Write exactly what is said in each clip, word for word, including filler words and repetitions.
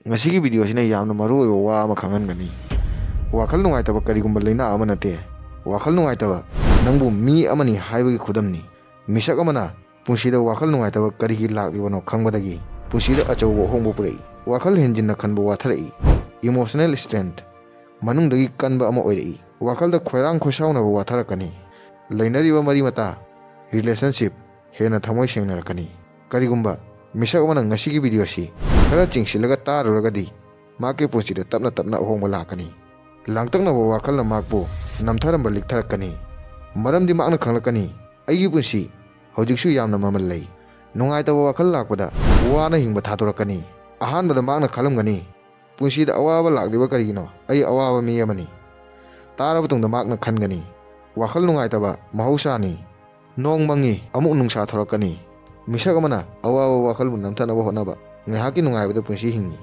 ꯉꯁꯤꯒꯤ ꯚꯤꯗꯤꯑꯣꯁꯤꯅ ꯌꯥꯝꯅ ꯃꯔꯨꯑꯣꯏꯕ ꯋꯥ ꯑꯃ ꯈꯪꯍꯟꯒꯅꯤ꯫ ꯋꯥꯈꯜ ꯅꯨꯡꯉꯥꯏꯇꯕ ꯀꯔꯤꯒꯨꯝꯕ ꯂꯥꯏꯅꯥ ꯑꯃ ꯅꯠꯇꯦ꯫ ꯋꯥꯈꯜ ꯅꯨꯡꯉꯥꯏꯇꯕ ꯅꯪꯕꯨ ꯃꯤ ꯑꯃꯅꯤ ꯍꯥꯏꯕꯒꯤ ꯈꯨꯗꯝꯅꯤ꯫ ꯃꯤꯁꯛ ꯑꯃꯅ ꯄꯨꯟꯁꯤꯗ ꯋꯥꯈꯜ ꯅꯨꯡꯉꯥꯏꯇꯕ ꯀꯔꯤꯒꯤ ꯂꯥꯛꯂꯤꯕꯅꯣ ꯈꯪꯕꯗꯒꯤ ꯄꯨꯟꯁꯤꯗ ꯑꯆꯧꯕ ꯑꯍꯣꯡꯕ ꯄꯨꯔꯛꯏ꯫ ꯋꯥꯈꯜ ꯍꯦꯟꯖꯤꯟꯅ ꯈꯟꯕ ꯋꯥꯊꯔꯛꯏ꯫ Emotional strength ꯃꯅꯨꯡꯗꯒꯤ ꯀꯟꯕ ꯑꯃ ꯑꯣꯏꯔꯛꯏ꯫ ꯋꯥꯈꯜꯗ ꯈꯣꯏꯔꯥꯡ ꯈꯣꯏꯁꯥꯎꯅꯕ ꯋꯥꯊꯔꯛꯀꯅꯤ꯫ ꯂꯩꯅꯔꯤꯕ ꯃꯔꯤ ꯃꯇꯥ, relationship, ꯍꯦꯟꯅ ꯊꯃꯣꯏ ꯁꯦꯡꯅꯔꯛꯀꯅꯤ꯫ ꯀꯔꯤꯒꯨꯝꯕ ꯃꯤꯁꯛ ꯑꯃꯅ ꯉꯁꯤꯒꯤ ꯚꯤꯗꯤꯑꯣꯁꯤ ꯈꯔ ꯆꯤꯡꯁꯤꯜꯂꯒ ꯇꯥꯔꯨꯔꯒꯗꯤ, ꯃꯍꯥꯛꯀꯤ ꯄꯨꯟꯁꯤꯗ ꯇꯞꯅ ꯇꯞꯅ ꯑꯍꯣꯡꯕ ꯂꯥꯛꯀꯅꯤ꯫ ꯂꯥꯡꯇꯛꯅꯕ ꯋꯥꯈꯜꯅ ꯃꯍꯥꯛꯄꯨ ꯅꯝꯊꯔꯝꯕ ꯂꯤꯛꯊꯔꯛꯀꯅꯤ꯫ ꯃꯔꯝꯗꯤ ꯃꯍꯥꯛꯅ ꯈꯪꯂꯛꯀꯅꯤ, "ꯑꯩꯒꯤ ꯄꯨꯟꯁꯤ ꯍꯧꯖꯤꯛꯁꯨ ꯌꯥꯝꯅ ꯃꯃꯜ ꯂꯩ"꯫ ꯅꯨꯡꯉꯥꯏꯇꯕ ꯋꯥꯈꯜ ꯂꯥꯛꯄꯗ ꯋꯥꯅ ꯍꯤꯡꯕ ꯊꯥꯗꯣꯔꯛꯀꯅꯤ꯫ ꯑꯍꯥꯟꯕꯗ ꯃꯍꯥꯛꯅ ꯈꯜꯂꯝꯒꯅꯤ, "ꯄꯨꯟꯁꯤꯗ ꯑꯋꯥꯕ ꯂꯥꯛꯂꯤꯕ ꯀꯔꯤꯒꯤꯅꯣ? ꯑꯩ ꯑꯋꯥꯕ ꯃꯤ ꯑꯃꯅꯤ"꯫ ꯇꯥꯔꯕ ꯇꯨꯡꯗ ꯃꯍꯥꯛꯅ ꯈꯟꯒꯅꯤ, "ꯋꯥꯈꯜ ꯅꯨꯡꯉꯥꯏꯇꯕ ꯃꯍꯧꯁꯥꯅꯤ"꯫ ꯅꯣꯡ ꯃꯪꯉꯤ, ꯑꯃꯨꯛ ꯅꯨꯡꯁꯥ ꯊꯣꯔꯛꯀꯅꯤ꯫ ꯃꯤꯁꯛ ꯑꯃꯅ ꯑꯋꯥꯕ ꯋꯥꯈꯜꯕꯨ ꯅꯝꯊꯅꯕ ꯍꯣꯠꯅꯕ ꯉꯥꯏꯍꯥꯛꯀꯤ ꯅꯨꯡꯉꯥꯏꯕꯗ ꯄꯨꯟꯁꯤ ꯍꯤꯡꯉꯤ꯫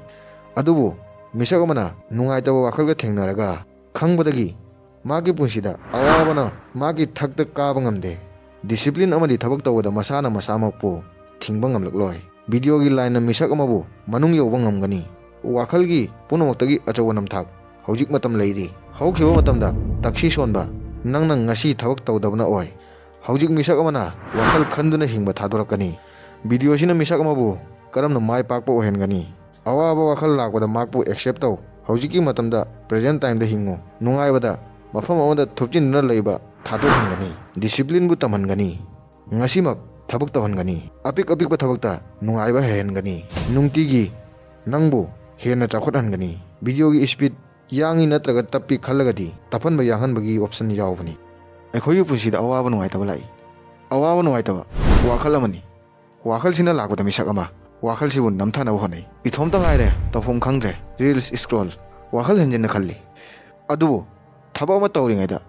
ꯑꯗꯨꯕꯨ ꯃꯤꯁꯛ ꯑꯃꯅ ꯅꯨꯡꯉꯥꯏꯇꯕ ꯋꯥꯈꯜꯒ ꯊꯦꯡꯅꯔꯒ ꯈꯪꯕꯗꯒꯤ ꯃꯍꯥꯛꯀꯤ ꯄꯨꯟꯁꯤꯗ ꯑꯋꯥꯕꯅ ꯃꯍꯥꯛꯀꯤ ꯊꯛꯇ ꯀꯥꯕ ꯉꯝꯗꯦ꯫ Discipline ꯑꯃꯗꯤ ꯊꯕꯛ ꯇꯧꯕꯗ ꯃꯁꯥꯅ ꯃꯁꯥꯃꯛꯄꯨ ꯊꯤꯡꯕ ꯉꯝꯂꯛꯂꯣꯏ꯫ ꯚꯤꯗꯤꯑꯣꯒꯤ ꯂꯥꯏꯟꯅ ꯃꯤꯁꯛ ꯑꯃꯕꯨ ꯃꯅꯨꯡ ꯌꯧꯕ ꯉꯝꯒꯅꯤ꯫ ꯋꯥꯈꯜꯒꯤ ꯄꯨꯝꯅꯃꯛꯇꯒꯤ ꯑꯆꯧꯕ ꯅꯝꯊꯥꯛ꯫ ꯍꯧꯖꯤꯛ ꯃꯇꯝ ꯂꯩꯔꯤ꯫ ꯍꯧꯈꯤꯕ ꯃꯇꯝꯗ ꯇꯛꯁꯤ ꯁꯣꯟꯕ ꯅꯪꯅ ꯉꯁꯤ ꯊꯕꯛ ꯇꯧꯗꯕꯅ ꯑꯣꯏ꯫ ꯍꯧꯖꯤꯛ ꯃꯤꯁꯛ ꯑꯃꯅ ꯋꯥꯈꯜ ꯈꯟꯗꯨꯅ ꯍꯤꯡꯕ ꯊꯥꯗꯣꯔꯛꯀꯅꯤ꯫ ꯚꯤꯗꯤꯑꯣꯁꯤꯅ ꯃꯤꯁꯛ ꯑꯃꯕꯨ ꯀꯔꯝꯅ ꯃꯥꯏ ꯄꯥꯛꯄ ꯑꯣꯏꯍꯟꯒꯅꯤ? ꯑꯋꯥꯕ ꯋꯥꯈꯜ ꯂꯥꯛꯄꯗ ꯃꯍꯥꯛꯄꯨ accept ꯇꯧ꯫ ꯍꯧꯖꯤꯛꯀꯤ ꯃꯇꯝꯗ present time ꯗ ꯍꯤꯡꯉꯨ꯫ ꯅꯨꯡꯉꯥꯏꯕꯗ ꯃꯐꯝ ꯑꯃꯗ ꯊꯨꯞꯆꯤꯟꯗꯨꯅ ꯂꯩꯕ ꯊꯥꯗꯣꯛꯍꯟꯒꯅꯤ꯫ Discipline ꯕꯨ ꯇꯝꯍꯟꯒꯅꯤ꯫ ꯉꯁꯤꯃꯛ ꯊꯕꯛ ꯇꯧꯍꯟꯒꯅꯤ꯫ ꯑꯄꯤꯛ ꯑꯄꯤꯛꯄ ꯊꯕꯛꯇ ꯅꯨꯡꯉꯥꯏꯕ ꯍꯩꯍꯟꯒꯅꯤ꯫ ꯅꯨꯡꯇꯤꯒꯤ ꯅꯪꯕꯨ ꯍꯦꯟꯅ ꯆꯥꯎꯈꯠꯍꯟꯒꯅꯤ꯫ ꯚꯤꯗꯤꯑꯣꯒꯤ speed ꯌꯥꯡꯏ ꯅꯠꯇ꯭ꯔꯒ ꯇꯞꯄꯤ ꯈꯜꯂꯒꯗꯤ ꯇꯞꯍꯟꯕ ꯌꯥꯡꯍꯟꯕꯒꯤ option ꯌꯥꯎꯕꯅꯤ꯫ ꯑꯩꯈꯣꯏꯒꯤ ꯄꯨꯟꯁꯤꯗ ꯑꯋꯥꯕ ꯅꯨꯡꯉꯥꯏꯇꯕ ꯂꯥꯛꯏ꯫ ꯑꯋꯥꯕ ꯅꯨꯡꯉꯥꯏꯇꯕ ꯋꯥꯈꯜ ꯑꯃꯅꯤ꯫ ꯋꯥꯈꯜꯁꯤꯅ ꯂꯥꯛꯄꯗ ꯃꯤꯁꯛ ꯑꯃ ꯋꯥꯈꯜꯁꯤꯕꯨ ꯅꯝꯊꯅꯕ ꯍꯣꯠꯅꯩ꯫ "ꯏꯊꯣꯝꯇ ꯉꯥꯏꯔꯦ ꯇꯧꯐꯝ ꯈꯪꯗ꯭ꯔꯦ"꯫ Reels scroll꯫ ꯋꯥꯈꯜ ꯍꯦꯟꯖꯤꯟꯅ ꯈꯜꯂꯤ꯫ ꯑꯗꯨꯕꯨ ꯊꯕꯛ ꯑꯃ ꯇꯧꯔꯤꯉꯩꯗ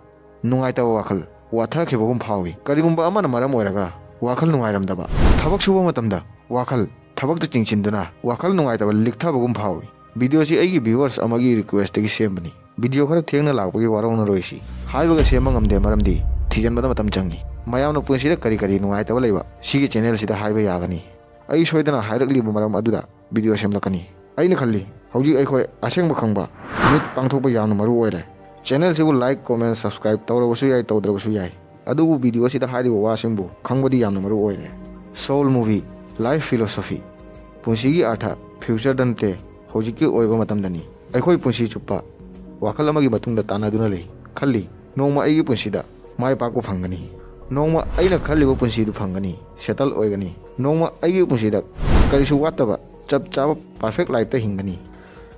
ꯅꯨꯡꯉꯥꯏꯇꯕ ꯋꯥꯈꯜ ꯋꯥꯊꯈꯤꯕꯒꯨꯝ ꯐꯥꯎꯏ꯫ ꯀꯔꯤꯒꯨꯝꯕ ꯑꯃꯅ ꯃꯔꯝ ꯑꯣꯏꯔꯒ ꯋꯥꯈꯜ ꯅꯨꯡꯉꯥꯏꯔꯝꯗꯕ꯫ ꯊꯕꯛ ꯁꯨꯕ ꯃꯇꯝꯗ ꯋꯥꯈꯜ ꯊꯕꯛꯇ ꯆꯤꯡꯁꯤꯟꯗꯨꯅ ꯋꯥꯈꯜ ꯅꯨꯡꯉꯥꯏꯇꯕ ꯂꯤꯛꯊꯕꯒꯨꯝ ꯐꯥꯎꯏ꯫ ꯚꯤꯗꯤꯑꯣꯁꯤ ꯑꯩꯒꯤ viewers ꯑꯃꯒꯤ request ꯇꯒꯤ ꯁꯦꯝꯕꯅꯤ꯫ ꯚꯤꯗꯤꯑꯣ ꯈꯔ ꯊꯦꯡꯅ ꯂꯥꯛꯄꯒꯤ ꯋꯥꯔꯧꯅꯔꯣꯏꯁꯤ꯫ ꯍꯥꯏꯕꯒ ꯁꯦꯝꯕ ꯉꯝꯗꯦ, ꯃꯔꯝꯗꯤ ꯊꯤꯖꯤꯟꯕꯗ ꯃꯇꯝ ꯆꯪꯏ꯫ ꯃꯌꯥꯝꯅ ꯄꯨꯟꯁꯤꯗ ꯀꯔꯤ ꯀꯔꯤ ꯅꯨꯡꯉꯥꯏꯇꯕ ꯂꯩꯕ ꯁꯤꯒꯤ channel ꯁꯤꯗ ꯍꯥꯏꯕ ꯌꯥꯒꯅꯤ꯫ ꯑꯩ ꯁꯣꯏꯗꯅ ꯍꯥꯏꯔꯛꯂꯤꯕ ꯃꯔꯝ ꯑꯗꯨꯗ ꯚꯤꯗꯤꯑꯣ ꯁꯦꯝꯂꯛꯀꯅꯤ꯫ ꯑꯩꯅ ꯈꯜꯂꯤ, ꯍꯧꯖꯤꯛ ꯑꯩꯈꯣꯏ ꯑꯁꯦꯡꯕ ꯈꯪꯕ ꯃꯤꯠ ꯄꯥꯡꯊꯣꯛꯄ ꯌꯥꯝꯅ ꯃꯔꯨ ꯑꯣꯏꯔꯦ꯫ ꯆꯦꯅꯦꯜꯁꯤꯕꯨ ꯂꯥꯏꯛ, ꯀꯣꯃꯦꯟ, ꯁꯕꯁꯀ꯭ꯔꯥꯏꯕ ꯇꯧꯔꯕꯁꯨ ꯌꯥꯏ, ꯇꯧꯗ꯭ꯔꯕꯁꯨ ꯌꯥꯏ, ꯑꯗꯨꯕꯨ ꯚꯤꯗꯤꯑꯣ ꯑꯁꯤꯗ ꯍꯥꯏꯔꯤꯕ ꯋꯥꯁꯤꯡꯕꯨ ꯈꯪꯕꯗꯤ ꯌꯥꯝꯅ ꯃꯔꯨ ꯑꯣꯏꯔꯦ꯫ ꯁꯣꯜ ꯃꯨꯚꯤ, ꯂꯥꯏꯐ ꯐꯤꯂꯣꯁꯣꯐꯤ, ꯄꯨꯟꯁꯤꯒꯤ ꯑꯔꯊ ꯐ꯭ꯌꯨꯆꯔꯗ ꯅꯠꯇꯦ, ꯍꯧꯖꯤꯛꯀꯤ ꯑꯣꯏꯕ ꯃꯇꯝꯗꯅꯤ꯫ ꯑꯩꯈꯣꯏ ꯄꯨꯟꯁꯤ ꯆꯨꯞꯄ ꯋꯥꯈꯜ ꯑꯃꯒꯤ ꯃꯇꯨꯡꯗ ꯇꯥꯟꯅꯗꯨꯅ ꯂꯩ꯫ ꯈꯜꯂꯤ, ꯅꯣꯡꯃ ꯑꯩꯒꯤ ꯄꯨꯟꯁꯤꯗ ꯃꯥꯏ ꯄꯥꯛꯄ ꯐꯪꯒꯅꯤ, ꯅꯣꯡꯃ ꯑꯩꯅ ꯈꯜꯂꯤꯕ ꯄꯨꯟꯁꯤꯗꯨ ꯐꯪꯒꯅꯤ, ꯁꯦꯇꯜ ꯑꯣꯏꯒꯅꯤ, ꯅꯣꯡꯃ ꯑꯩꯒꯤ ꯄꯨꯟꯁꯤꯗ ꯀꯔꯤꯁꯨ ꯋꯥꯠꯇꯕ ꯆꯞ ꯆꯥꯕ ꯄꯔꯐꯦꯛ ꯂꯥꯏꯐꯇ ꯍꯤꯡꯒꯅꯤ꯫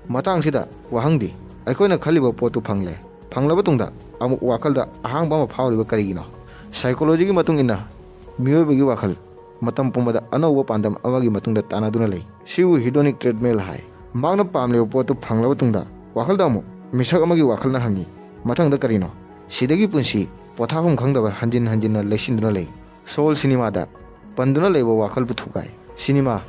ꯃꯇꯥꯡꯁꯤꯗ ꯋꯥꯍꯪꯗꯤ, ꯑꯩꯈꯣꯏꯅ ꯈꯜꯂꯤꯕ ꯄꯣꯠꯇꯨ ꯐꯪꯂꯦ, ꯐꯪꯂꯕ ꯇꯨꯡꯗ ꯑꯃꯨꯛ ꯋꯥꯈꯜꯗ ꯑꯍꯥꯡꯕ ꯑꯃ ꯐꯥꯎꯔꯤꯕ ꯀꯔꯤꯒꯤꯅꯣ? ꯁꯥꯏꯀꯣꯂꯣꯖꯤꯒꯤ ꯃꯇꯨꯡ ꯏꯟꯅ ꯃꯤꯑꯣꯏꯕꯒꯤ ꯋꯥꯈꯜ ꯃꯇꯝ ꯄꯨꯝꯕꯗ ꯑꯅꯧꯕ ꯄꯥꯟꯗꯝ ꯑꯃꯒꯤ ꯃꯇꯨꯡꯗ ꯇꯥꯟꯅꯗꯨꯅ ꯂꯩ꯫ ꯁꯤꯕꯨ ꯍꯤꯗꯣꯅꯤꯛ ꯇ꯭ꯔꯦꯗꯃꯤꯜ ꯍꯥꯏ꯫ ꯃꯍꯥꯛꯅ ꯄꯥꯝꯂꯤꯕ ꯄꯣꯠꯇꯨ ꯐꯪꯂꯕ ꯇꯨꯡꯗ ꯋꯥꯈꯜꯗ ꯑꯃꯨꯛ ꯃꯤꯁꯛ ꯑꯃꯒꯤ ꯋꯥꯈꯜꯅ ꯍꯪꯉꯤ, "ꯃꯊꯪꯗ ꯀꯔꯤꯅꯣ?" ꯁꯤꯗꯒꯤ ꯄꯨꯟꯁꯤ ꯄꯣꯊꯥꯐꯝ ꯈꯪꯗꯕ ꯍꯟꯖꯤꯟ ꯍꯟꯖꯤꯟꯅ ꯂꯩꯁꯤꯟꯗꯨꯅ ꯂꯩ꯫ ꯁꯣꯜ ꯁꯤꯅꯦꯃꯥꯗ ꯄꯟꯗꯨꯅ ꯂꯩꯕ ꯋꯥꯈꯜꯕꯨ ꯊꯨꯒꯥꯏ꯫ ꯁꯤꯅꯦꯃꯥ,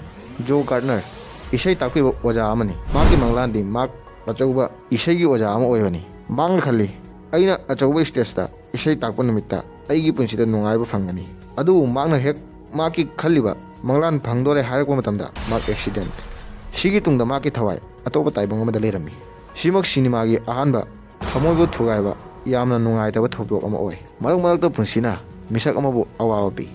ꯖꯣ ꯀꯥꯔꯠꯅꯔ, ꯏꯁꯩ ꯇꯥꯛꯄꯤꯕ ꯑꯣꯖꯥ ꯑꯃꯅꯤ꯫ ꯃꯍꯥꯛꯀꯤ ꯃꯪꯂꯥꯟꯗꯤ ꯃꯍꯥꯛ ꯑꯆꯧꯕ ꯏꯁꯩꯒꯤ ꯑꯣꯖꯥ ꯑꯃ ꯑꯣꯏꯕꯅꯤ꯫ ꯃꯍꯥꯛꯅ ꯈꯜꯂꯤ, "ꯑꯩꯅ ꯑꯆꯧꯕ ꯁ꯭ꯇꯦꯖꯇ ꯏꯁꯩ ꯇꯥꯛꯄ ꯅꯨꯃꯤꯠꯇ ꯑꯩꯒꯤ ꯄꯨꯟꯁꯤꯗ ꯅꯨꯡꯉꯥꯏꯕ ꯐꯪꯒꯅꯤ"꯫ ꯑꯗꯨꯕꯨ ꯃꯍꯥꯛꯅ ꯍꯦꯛ ꯃꯍꯥꯛꯀꯤ ꯈꯜꯂꯤꯕ ꯃꯪꯂꯥꯟ ꯐꯪꯗꯣꯔꯦ ꯍꯥꯏꯔꯛꯄ ꯃꯇꯝꯗ ꯃꯍꯥꯛ ꯑꯦꯛꯁꯤꯗꯦꯟ꯫ ꯁꯤꯒꯤ ꯇꯨꯡꯗ ꯃꯍꯥꯛꯀꯤ ꯊꯋꯥꯏ ꯑꯇꯣꯞꯄ ꯇꯥꯏꯕꯪ ꯑꯃꯗ ꯂꯩꯔꯝꯃꯤ꯫ ꯁꯤꯃꯛ ꯁꯤꯅꯦꯃꯥꯒꯤ ꯑꯍꯥꯟꯕ ꯊꯃꯣꯏꯕꯨ ꯊꯨꯒꯥꯏꯕ ꯌꯥꯝꯅ ꯅꯨꯡꯉꯥꯏꯇꯕ ꯊꯧꯗꯣꯛ ꯑꯃ ꯑꯣꯏ꯫ ꯃꯔꯛ ꯃꯔꯛꯇ ꯄꯨꯟꯁꯤꯅ ꯃꯤꯁꯛ ꯑꯃꯕꯨ ꯑꯋꯥꯕ ꯄꯤ꯫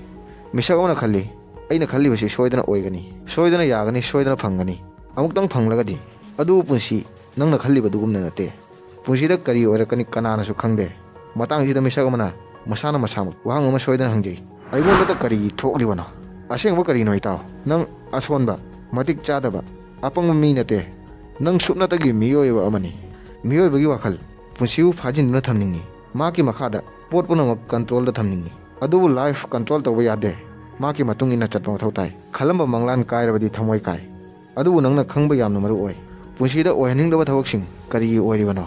ꯃꯤꯁꯛ ꯑꯃꯅ ꯈꯜꯂꯤ, "ꯑꯩꯅ ꯈꯜꯂꯤꯕꯁꯤ ꯁꯣꯏꯗꯅ ꯑꯣꯏꯒꯅꯤ, ꯁꯣꯏꯗꯅ ꯌꯥꯒꯅꯤ, ꯁꯣꯏꯗꯅ ꯐꯪꯒꯅꯤ"꯫ ꯑꯃꯨꯛꯇꯪ ꯐꯪꯂꯒꯗꯤ꯫ ꯑꯗꯨꯕꯨ ꯄꯨꯟꯁꯤ ꯅꯪꯅ ꯈꯜꯂꯤꯕꯗꯨꯒꯨꯝꯅ ꯅꯠꯇꯦ꯫ ꯄꯨꯟꯁꯤꯗ ꯀꯔꯤ ꯑꯣꯏꯔꯛꯀꯅꯤ ꯀꯅꯥꯅꯁꯨ ꯈꯪꯗꯦ꯫ ꯃꯇꯥꯡꯁꯤꯗ ꯃꯤꯁꯛ ꯑꯃꯅ ꯃꯁꯥꯅ ꯃꯁꯥꯃꯛ ꯋꯥꯍꯪ ꯑꯃ ꯁꯣꯏꯗꯅ ꯍꯪꯖꯩ, "ꯑꯩꯉꯣꯟꯗꯇ ꯀꯔꯤꯒꯤ ꯊꯣꯛꯂꯤꯕꯅꯣ? ꯑꯁꯦꯡꯕ ꯀꯔꯤꯅꯣ, ꯏꯇꯥꯎ? ꯅꯪ ꯑꯁꯣꯟꯕ, ꯃꯇꯤꯛ ꯆꯥꯗꯕ, ꯑꯄꯪꯕ ꯃꯤ ꯅꯠꯇꯦ꯫ ꯅꯪ ꯁꯨꯞꯅꯇꯒꯤ ꯃꯤꯑꯣꯏꯕ ꯑꯃꯅꯤ"꯫ ꯃꯤꯑꯣꯏꯕꯒꯤ ꯋꯥꯈꯜ ꯄꯨꯟꯁꯤꯕꯨ ꯐꯥꯖꯤꯟꯗꯨꯅ ꯊꯝꯅꯤꯡꯏ꯫ ꯃꯍꯥꯛꯀꯤ ꯃꯈꯥꯗ ꯄꯣꯠ ꯄꯨꯝꯅꯃꯛ ꯀꯟꯇ꯭ꯔꯣꯜꯗ ꯊꯝꯅꯤꯡꯏ꯫ ꯑꯗꯨꯕꯨ ꯂꯥꯏꯐ ꯀꯟꯇ꯭ꯔꯣꯜ ꯇꯧꯕ ꯌꯥꯗꯦ꯫ ꯃꯍꯥꯛꯀꯤ ꯃꯇꯨꯡ ꯏꯟꯅ ꯆꯠꯄ ꯃꯊꯧ ꯇꯥꯏ꯫ ꯈꯜꯂꯝꯕ ꯃꯪꯂꯥꯟ ꯀꯥꯏꯔꯕꯗꯤ ꯊꯃꯣꯏ ꯀꯥꯏ꯫ ꯑꯗꯨꯕꯨ ꯅꯪꯅ ꯈꯪꯕ ꯌꯥꯝꯅ ꯃꯔꯨ ꯑꯣꯏ꯫ ꯄꯨꯟꯁꯤꯗ ꯑꯣꯏꯍꯟꯅꯤꯡꯗꯕ ꯊꯕꯛꯁꯤꯡ ꯀꯔꯤꯒꯤ ꯑꯣꯏꯔꯤꯕꯅꯣ?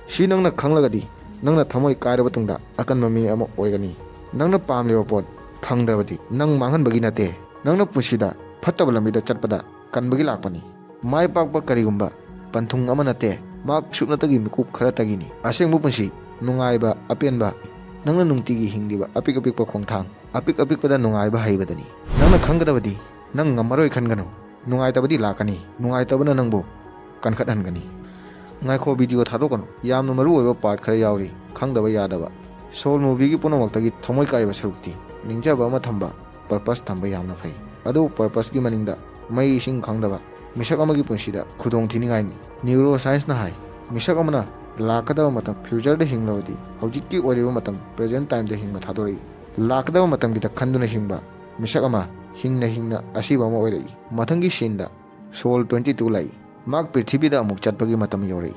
ꯁꯤ ꯅꯪꯅ ꯈꯪꯂꯒꯗꯤ ꯅꯪꯅ ꯊꯃꯣꯏ ꯀꯥꯏꯔꯕ ꯇꯨꯡꯗ ꯑꯀꯟꯕ ꯃꯤ ꯑꯃ ꯑꯣꯏꯒꯅꯤ꯫ ꯅꯪꯅ ꯄꯥꯝꯂꯤꯕ ꯄꯣꯠ ꯐꯪꯗ꯭ꯔꯕꯗꯤ ꯅꯪ ꯃꯥꯡꯍꯟꯕꯒꯤ ꯅꯠꯇꯦ꯫ ꯅꯪꯅ ꯄꯨꯟꯁꯤꯗ ꯐꯠꯇꯕ ꯂꯝꯕꯤꯗ ꯆꯠꯄꯗ ꯀꯟꯕꯒꯤ ꯂꯥꯛꯄꯅꯤ꯫ ꯃꯥꯏ ꯄꯥꯛꯄ ꯀꯔꯤꯒꯨꯝꯕ ꯄꯟꯊꯨꯡ ꯑꯃ ꯅꯠꯇꯦ, ꯃꯍꯥꯛ ꯁꯨꯞꯅꯇꯒꯤ ꯃꯤꯀꯨꯞ ꯈꯔꯇꯒꯤꯅꯤ꯫ ꯑꯁꯦꯡꯕ ꯄꯨꯟꯁꯤ ꯅꯨꯡꯉꯥꯏꯕ, ꯑꯄꯦꯟꯕ, ꯅꯪꯅ ꯅꯨꯡꯇꯤꯒꯤ ꯍꯤꯡꯂꯤꯕ ꯑꯄꯤꯛ ꯑꯄꯤꯛꯄ ꯈꯣꯡꯊꯥꯡ, ꯑꯄꯤꯛ ꯑꯄꯤꯛꯄꯗ ꯅꯨꯡꯉꯥꯏꯕ ꯍꯩꯕꯗꯅꯤ꯫ ꯅꯪꯅ ꯈꯪꯒꯗꯕꯗꯤ, ꯅꯪ ꯉꯝꯃꯔꯣꯏ ꯈꯟꯒꯅꯨ꯫ ꯅꯨꯡꯉꯥꯏꯇꯕꯗꯤ ꯂꯥꯛꯀꯅꯤ꯫ ꯅꯨꯡꯉꯥꯏꯇꯕꯅ ꯅꯪꯕꯨ ꯀꯟꯈꯠꯍꯟꯒꯅꯤ꯫ ꯉꯥꯏꯈꯣ, ꯚꯤꯗꯤꯑꯣ ꯊꯥꯗꯣꯛꯀꯅꯨ, ꯌꯥꯝꯅ ꯃꯔꯨ ꯑꯣꯏꯕ ꯄꯥꯔꯠ ꯈꯔ ꯌꯥꯎꯔꯤ, ꯈꯪꯗꯕ ꯌꯥꯗꯕ꯫ ꯁꯣꯜ ꯃꯨꯚꯤꯒꯤ ꯄꯨꯝꯅꯃꯛꯇꯒꯤ ꯊꯃꯣꯏ ꯀꯥꯏꯕ ꯁꯔꯨꯛꯇꯤ ꯅꯤꯡꯖꯕ ꯑꯃ ꯊꯝꯕ, ꯄꯔꯄꯁ ꯊꯝꯕ ꯌꯥꯝꯅ ꯐꯩ꯫ ꯑꯗꯨꯕꯨ ꯄꯔꯄꯁꯀꯤ ꯃꯅꯤꯡꯗ ꯃꯩ ꯏꯁꯤꯡ ꯈꯪꯗꯕ ꯃꯤꯁꯛ ꯑꯃꯒꯤ ꯄꯨꯟꯁꯤꯗ ꯈꯨꯗꯣꯡ ꯊꯤꯅꯤꯡꯉꯥꯏꯅꯤ꯫ ꯅ꯭ꯌꯨꯔꯣ ꯁꯥꯏꯟꯁꯅ ꯍꯥꯏ, ꯃꯤꯁꯛ ꯑꯃꯅ ꯂꯥꯛꯀꯗꯕ ꯃꯇꯝ ꯐ꯭ꯌꯨꯆꯔꯗ ꯍꯤꯡꯂꯕꯗꯤ ꯍꯧꯖꯤꯛꯀꯤ ꯑꯣꯏꯔꯤꯕ ꯃꯇꯝ ꯄ꯭ꯔꯦꯖꯦꯟ ꯇꯥꯏꯝꯗ ꯍꯤꯡꯕ ꯊꯥꯗꯣꯔꯛꯏ꯫ ꯂꯥꯛꯀꯗꯕ ꯃꯇꯝꯒꯤꯗ ꯈꯟꯗꯨꯅ ꯍꯤꯡꯕ ꯃꯤꯁꯛ ꯑꯃ ꯍꯤꯡꯅ ꯍꯤꯡꯅ ꯑꯁꯤꯕ ꯑꯃ ꯑꯣꯏꯔꯛꯏ꯫ ꯃꯊꯪꯒꯤ ꯁꯤꯟꯗ ꯁꯣꯜ ꯇ꯭ꯋꯦꯟꯇꯤ ꯇꯨ ꯂꯥꯛꯏ꯫ ꯃꯍꯥꯛ ꯄ꯭ꯔꯤꯊꯤꯕꯤꯗ ꯑꯃꯨꯛ ꯆꯠꯄꯒꯤ ꯃꯇꯝ ꯌꯧꯔꯛꯏ꯫